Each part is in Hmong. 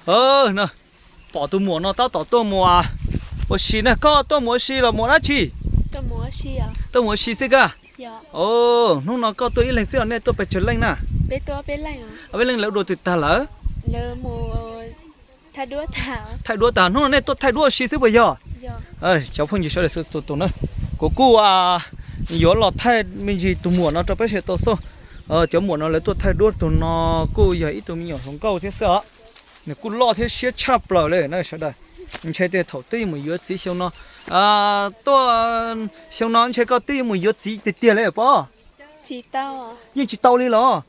No, pom tus muam no tab tom tuaj mus ua si na. Koj tuaj mus ua si los mus ua dab tsi? Tuaj mus ua si xwb koj? Hnub no koj tuaj ib leeg xwb los nej tuaj pes tsawg leej na? Peb leej lawv dua twg tag lawm? Thaij duab tag, hnub no nej tuaj thaij duab ua si xwb puas yog? Cov phooj ywg sawv daws txhua tus na, kuv kuj yuav los thaij me ntsis tus muam no rau peb sawv daws tau xauj. Cov muam no lawv tuaj thaij duab tus no kuj yog ib tug me nyuam hluas nkauj thiab xwb os. Nws kuj loj thiab siab tshaj plaws li na sawv daws. Ntshe tej thaum twb yuav mus yuav txiv xyoo no. Tuaj xyoo no ntshe koj twb yuav mus yuav txiv tiag tiag li pob? Yeej tsis tau li los?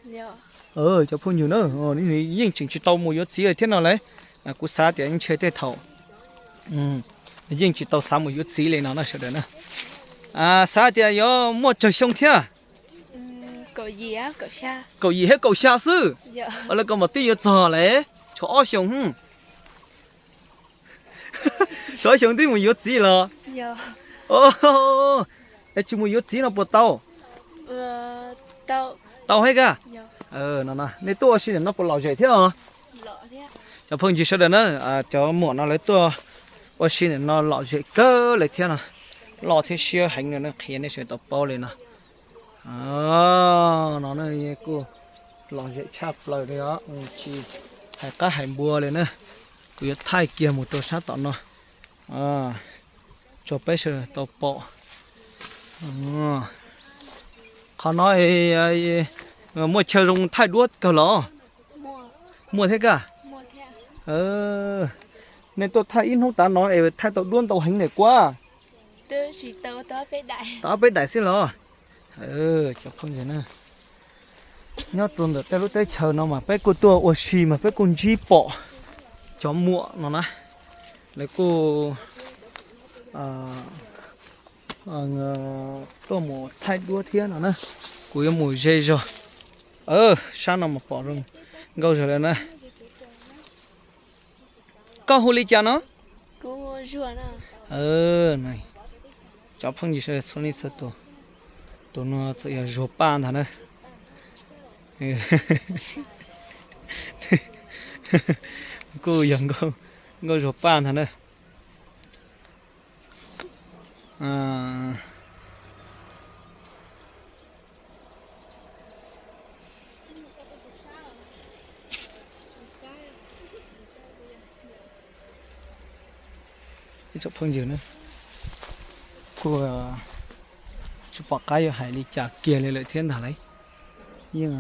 Cov phooj ywg na, yeej tseem tsis tau mus yuav txiv li thiab no lauj. Kuv xav tias ntshe tej thaum yeej tsis tau xav mus yuav txiv li no na sawv daws na. Xav tias yuav muaj tsawg xyoo thiab? Kaum yim thiab kaum xya xwb. Lawv koj mas twb yuav txog lawm, tshuav ob xyoo. Tshuav ob xyoo twb mus yuav txiv los? Es tsis mus yuav txiv no puas tau? Tau thiab koj? Nej tuaj ua si ntawm no puas lom zem thiab os? Cov phooj ywg sawv daws na, cov muam no lawv tuaj ua si ntawm no lom zem kawg li thiab no. Loj thiab siab heev no, qhia nej sawv daws tau paub li no. No kuj lom zem tshaj plaws li os, tsis hais qab hais npua li na. Kuv yuav thaij kiag mus rau sab tom no tso peb sawv daws tau pom. Qhov no muaj chaw zoo thaij duab kawg los? Muaj thiab koj? Nej tuaj thaij ib hnub tav no es thaij tau duab ntau heev li kuab. Tau ob peb daim xwb los? Cov phooj ywg na, nyob rau ntawm tej lub teb chaws no mas peb kuj tuaj ua si mas peb kuj ntsib pom cov muam no na, lawv kuj tuaj mus thaij duab thiab no na. Kuv yuav mus ze zog. Sab no mas pom zoo nkauj zog lawm na. Koj hu li cas no? Cov phooj ywg sawv daws txhua leej txhua tus, tus no txawm yog Zuag Paj ntag na. Kuj yog nkauj Zuag Paj ntag na. Ib tsoom phooj ywg na, kuj tsis pom qab yuav hais li cas kiag li lawm thiab ntag lauj. Yeej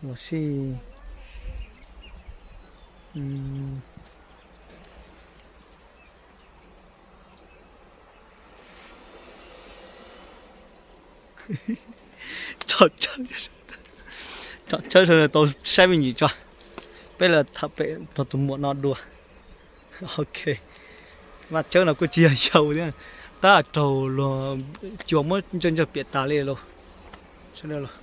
los sij tso tsawb sawv daws tau saib me ntsis tso. Peb los tham pem nrog tus muam no dua. Ok, vaj tsawb no kuj tsis yog yau thiab, tab raug luag cua muab ntsawj ntsawj piam tas li lauj. Sawv daws lauj.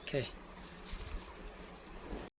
Ok.